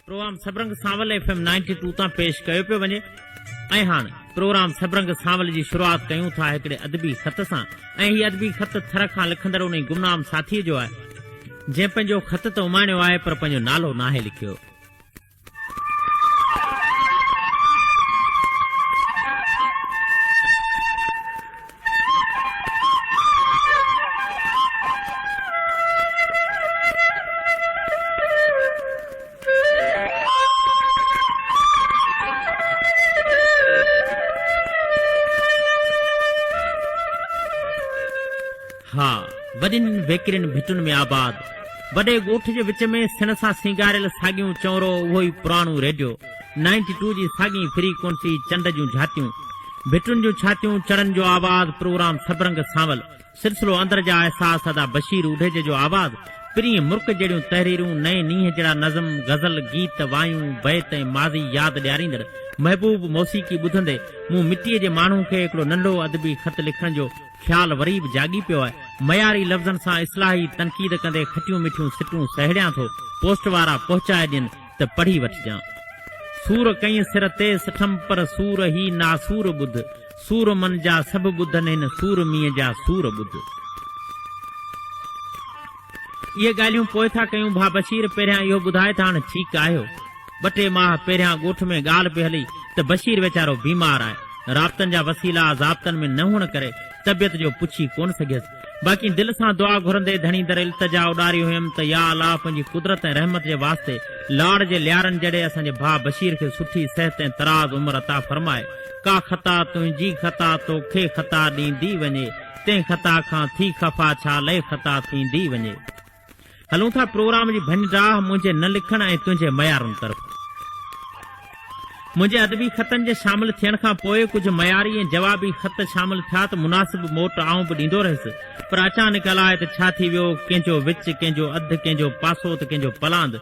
Programme Sabrang Sanwal F M ninety two تان پيش ڪيو پيو وڃي ۽ هاڻ پروگرام سبرنگ سانول جي شروعات ڪيون ٿا هڪڙي ادبي خط سان ۽ هي ادبي خط ٿر کان لکندڙ انهي گمنام ساٿيء جو آهي جنهن پنهنجو خط ته اماڻيو آهي پر پنهنجو نالو ناهي لکيو. ها، وڏين ويڪرين ڀٽن ۾ آباد، وڏي ڳوٺ جي وچ ۾ سڻ سان سينگاريل ساڳيون چؤنرو، اهو ئي پراڻو ريڊيو، نائنٽي ٽو جي ساڳي فريڪوئنسي، چنڊ جون جھاتيون، ڀٽن جون ڇاتيون، چڙن جو آواز، پروگرام سڀرنگ سانول، سلسلو اندر جا احساس ادا بشير اوڍيجي جو آواز، پرينء مرڪ جهڙيون تحريرون، نئين نينهن جهڙا نظم، غزل، گيت، وايون، بيت ۽ ماضي ياد ڏياريندڙ محبوب موسيقي ٻڌندي مون مٽيء جي ماڻهو کي هڪڙو ننڍو ادبي خط لکڻ جو خيال وري به جاڳي پيو آهي. معياري لفظن سان اصلاحي تنقيد ڪندي کٽيون مٺيون سٽون سهيڙيان ٿو، پوسٽ وارا پهچائي ڏين ته پڙهي وٺجان. سور ڪئين سر تي سٺم پر سور هي ناسور ٻڌ. سور من جا سڀ ٻڌن هن سور مينهن جا سور ٻڌ. اهي ڳالهيون پوء ٿا ڪيون ڀاء بشير پهريان اهو ٻڌاء ته هاڻ ٺيڪ آهيو. ٻه ٽي ماهه پهريان ڳوٺ ۾ ڳالهه پئي هلي ته بشير ويچارو بيمار آهي. رابطن جا وسيلا ضابطن ۾ نه هئڻ ڪري طبيعت جو پڇي ڪونه سگهيس. باقي دل سان دعا گهرندي ڌڻي در التجا اڏاري هيم ته يا الله پنهنجي قدرت ۽ رحمت جي واسطي لاڙ جي ليارن جهڙي اسان جي ڀاء بشير کي سٺي صحت ۽ طراز عمر عطا فرماء. ڪا خطا تنهنجي خطا توکي خطا ڏيندي وڃي، تنهن خطا کان ٿي خفا ڇا لئه خطا ٿيندي وڃي. هلون ٿا پروگرام جي ڀڃ ڊاهه منهنجي نه لکڻ ۽ تنهنجي معيارن طرف. منهنجي ادبي خطن جي شامل ٿيڻ کان پوء ڪجهه معياري ۽ جوابي خط شامل ٿيا ته مناسب موٽ آئون به ڏيندو رهيس پر اچانڪ الاء ته ڇا ٿي ويو، ڪنهن جو وچ، ڪنهن جو اڌ، ڪنهن جو پاسو ته ڪنهن جو پلاند.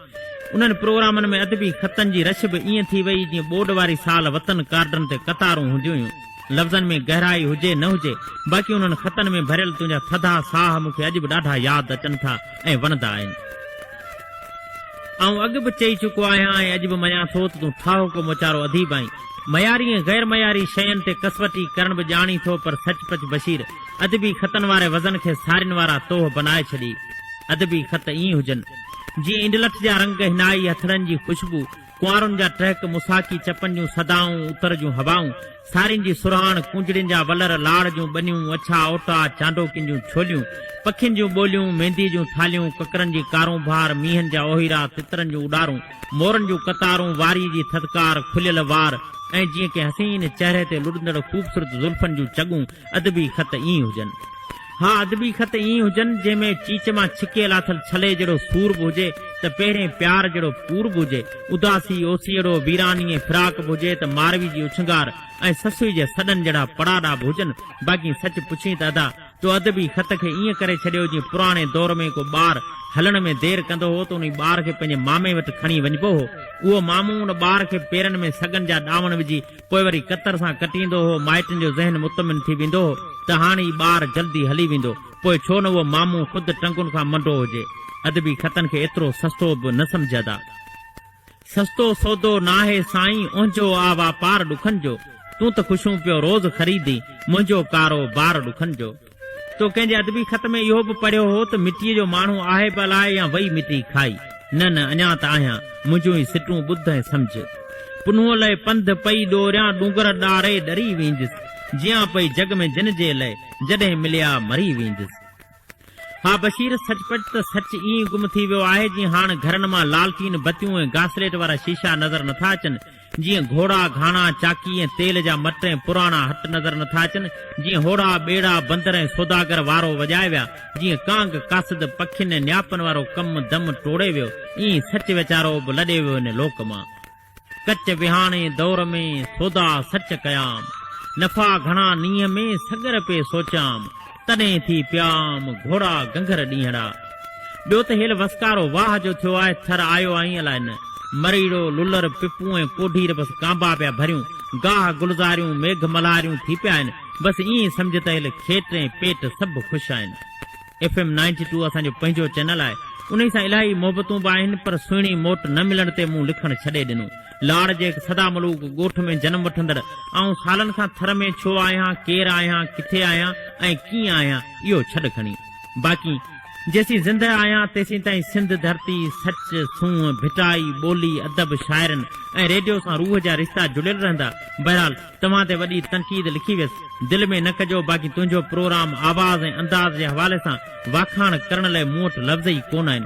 انهن پروگرامن ۾ ادبي خطن جي رش به ائين ٿي وئي جيئن ٻوڏ واري سال وطن ڪارڊن تي قطارون هونديون هيون. لفظن ۾ گهرائي هجي نه هجي باقي انهن خطن ۾ ڀريل تنهنجا ٿڌا ساهه مون کي اڄ به ڏاڍا ياد اچن ٿا ۽ وڻندا آهن. آئون اڳ به چئي چڪو آهيان ۽ اڄ به مڃان ٿو ته تون ٺاهوڪو موچارو اديب آهين. معياري ۽ غير معياري شين تي ڪسوٽي ڪرڻ به ڄاڻين ٿو پر سچ پچ بشير ادبي خطن واري وزن کي سارين وارا توهه بنائي ڇڏيئي. ادبي خط ائين هجن. جيئن انڊلٺ جا رنگ، حنائي هٿڙن جي خوشبو، ڪنوارن جا ٽهڪ، مساڪي چپن جون صدائون، اتر جون هوائون، سارين جي سرهاڻ، ڪونجڙين جا ولر، لاڙ جون ٻنيون، اڇا اوٽا، چانڊوڪين جون ڇوليون، پکين جون ٻوليون، مينديء جون ٿالهيون، ڪڪرن جي ڪارونڀار، مينهن جا اوهيرا، تترن جون اڏارون، مورن جون قطارون، واريء جي ٿڌڪار، کليل وار ۽ جيئن ڪنهن حسين چهري تي لڏندڙ خوبصورت زلفن جون چڳون، ادبي خط ائين هجن. ها ادبي خط ائين هجن، جنهن ۾ چيچ مان ڇڪي لاٿل ڇلي جهڙو سور به هجي ته پهرين پيار جهڙو پور به هجي، اداسي، اوسيئڙو، ويراني ۽ فراق به هجي ته ماروي جي اڇنگار ۽ سسئي جي سڏن جهڙا پڙاڏا به هجن، باقي سچ پڇين ته ادا! تو ادبي خط کي ائين ڪري ڇڏيو جيئن پراڻي دور ۾ ڪو ٻار هلڻ ۾ دير ڪندو هو ته انهي ٻار کي پنهنجي مامي وٽ کڻي وڃبو هو. اهو مامو ان ٻار کي پيرن ۾ سڳن جا ڏاوڻ وجهي پوء وري ڪتر سان ڪٽيندو هو، مائٽن جو ذهن مطمئن ٿي ويندو هو ته هاڻ هي ٻار جلدي هلي ويندو، پوء ڇو نه اهو مامو خود ٽنگن کان منڊو هجي. ادبي خطن کي ايترو سستو به نه سمجهه ادا. سستو سودو ناهي سائين، اهنجو آ واپار ڏکن جو، تون ته خوشون پيو روز خريدين، منهنجو ڪارو بار ڏکن جو. تو ڪنهن جي ادبي خط ۾ اهو به پڙهيو هو ته مٽيء جو ماڻهو آهي به الائي يا وئي مٽي کائي. نه نه اڃا ته آهيان، منهنجون هي سٽون ٻڌ ۽ سمجهه. پنهونء لئه پنڌ پئي ڏوريان، ڏونگر ڏاري ڏري ويندس. جيان پئي جڳ ۾ جن جي لئه، جڏهن مليا مري ويندس. ها بشير سچ پچ ته سچ ائين گم ٿي ويو آهي جيئن هاڻ گهرن مان لالٽين، بتيون ۽ گاسليٽ وارا شيشا نظر نٿا اچن. جيئن گهوڙا، گهاڻا، چاڪي ۽ تيل جا مٽ ۽ پراڻا هٽ نظر نٿا اچن، جيئن هوڙها، ٻيڙا، بندر ۽ سوداگر وارو وڄائي ويا، جيئن ڪانگ، قاصد، پکين ۽ نياپن وارو ڪم دم ٽوڙي ويو، ائين سچ ويچارو به لڏي ويو هن لوڪ مان. ڪچ وهاڻي دور ۾، سودا سچ ڪيام. نفعا گهڻا نينهن ۾، سڳر پئي سوچيام. تڏهن ٿي پيام، گهوڙا گنگهر ڏينهڙا. ٻيو ته هيل وسڪارو واهه جو ٿيو آهي، ٿر آيو آهين الائي نه. مريڙو، لولر، پپون ۽ ڪوڍير بس ڪانبا پيا ڀريون، گاهه گلزاريون، ميگهه ملهاريون ٿي پيا آهن. بس ائين سمجهه ته هيل کيٽ ۽ پيٽ سڀ خوش آهن. ايف ايم نائنٽي ٽو اسان جو پنهنجو چينل آهي. انهي سان الاهي محبتون به آهن پر سهڻي موٽ نه ملڻ تي مون لکڻ ڇڏي ڏنو. لاڙ جي هڪ سدا ملوڪ ڳوٺ ۾ جنم وٺندڙ آئون سالن کان ٿر ۾ ڇو آهيان، ڪير آهيان، ڪٿي آهيان ۽ ڪيئن آهيان اهو ڇڏ کڻي. باقي جيسين زندهه آهيان تيسين تائين سنڌ ڌرتي، سچ، سونهن، ڀٽائي، ٻولي، ادب، شاعرن ۽ ريڊيو سان روح جا رشتا جڙيل رهندا. بهرحال توهان تي وڏي تنقيد لکي ويس، دل ۾ نه ڪجو باقي تنهنجو پروگرام آواز ۽ انداز جي حوالي سان واکاڻ ڪرڻ لئه مون وٽ لفظ ئي ڪونه آهن.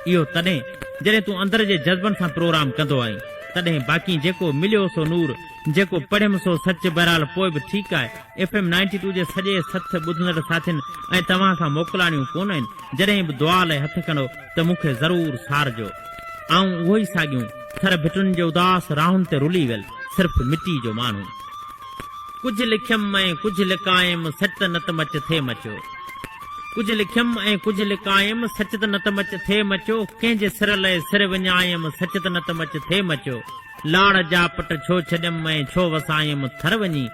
اهو تڏهن جڏهن تون اندر جي جذبن سان پروگرام ڪندو آهين تڏهن باقي جيڪو مليو سو نور، جيڪو پڙهيم سو سچ بهرحال پوء به ٺيڪ آهي ايف ايم نائنٽي ٽو جي سڄي سٿ ٻڌندڙ ساٿين ۽ توهان کان موڪلاڻيون ڪونه آهن جڏهن به دعا لئه هٿ کڻو ته مون کي ضرور سارجو. آئون اهو ئي ساڳيون ٿر ڀٽن جي اداس راهن تي رلي ويل صرف مٽي جو ماڻهو. ڪجهه لکيم ۽ ڪجهه لڪايم سچ ته نت مچ ٿئي مچو. ڪجهه لکيم ۽ ڪجهه لڪايم سچ ته نت مچ ٿئي مچو ڪنهن جي سر لئه سر وڃايم سچ ته نت مچ ٿئي مچو لاڙ جا پٽ ڇو ڇڏيم ۽ ڇو وسايم ٿر وڃي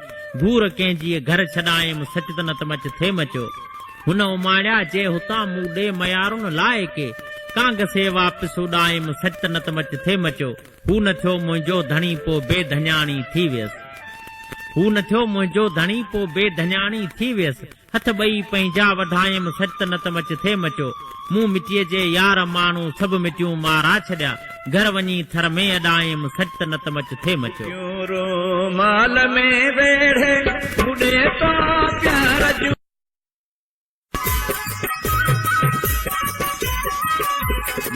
گهور ڪنهن جيء گهر ڇڏايم سچ ته نت مچ ٿئي مچو. هن اماڻيا جي هتان مون ڏي ميارن لاء ڪي ڪانگ سي واپس اڏايم سچ ته نت مچ ٿئي مچو. هو نه ٿيو منهنجو ڌڻي پو بي ڌڃاڻي ٿي ويس. هو نه ٿيو منهنجو ڌڻي پو بي ڌڃاڻي ٿي ويس. هٿ ٻئي پنهنجا وڍايم سچ ته نت مچ ٿئي مچو. مون مٽيء جي يار ماڻهو سڀ مٽيون مارا ڇڏيا. گهر وڃي ٿر ۾ اڏايم سچ ته نت مچ ٿئي مچو. ڪيون رومال ۾ ويڙهي مون ڏي تو پيار جون.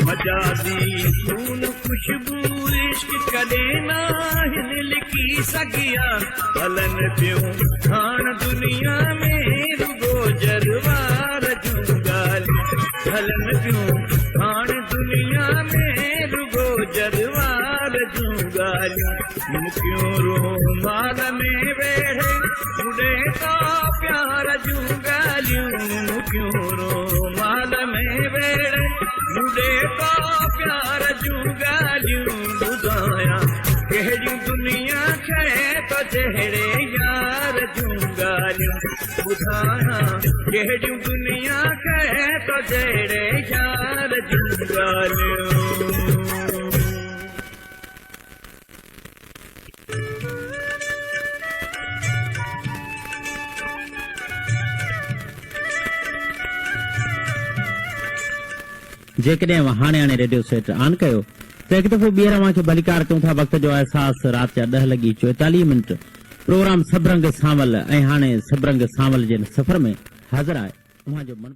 مجازي خون خوشبو عشق ڪڏهن ناهن لڪي سگهيا هلن پيون هاڻ دنيا ۾ رڳو جروار جون ڳالهيون هلن پيون هاڻ دنيا ۾ رڳو جروار جون ڳالهيون مکيون رومال ۾ ويڙهي مون ڏي تو پيار جون ڳالهيون مکيون رومال ۾ ويڙهي مون ڏي تو پيار جون ڳالهيون ٻڌايان ڪهڙيون دنيا کي تو جهڙي يار جون ڳالهيون ٻڌايان ڪهڙيون دنيا کي تو جهڙي يار جون ڳالهيون. جيڪڏهن اوهان هاڻي هاڻي ريڊيو سيٽ آن ڪيو ته هڪ دفعو ٻيهر اوهان کي ڀليڪار چئون ٿا وقت جو احساس رات جا ڏهه لڳي 44 منٽ پروگرام سڀ رنگ سانول ۽ هاڻي سڀ رنگ سانول جي سفر ۾ حاضر آهي اوهان جو من.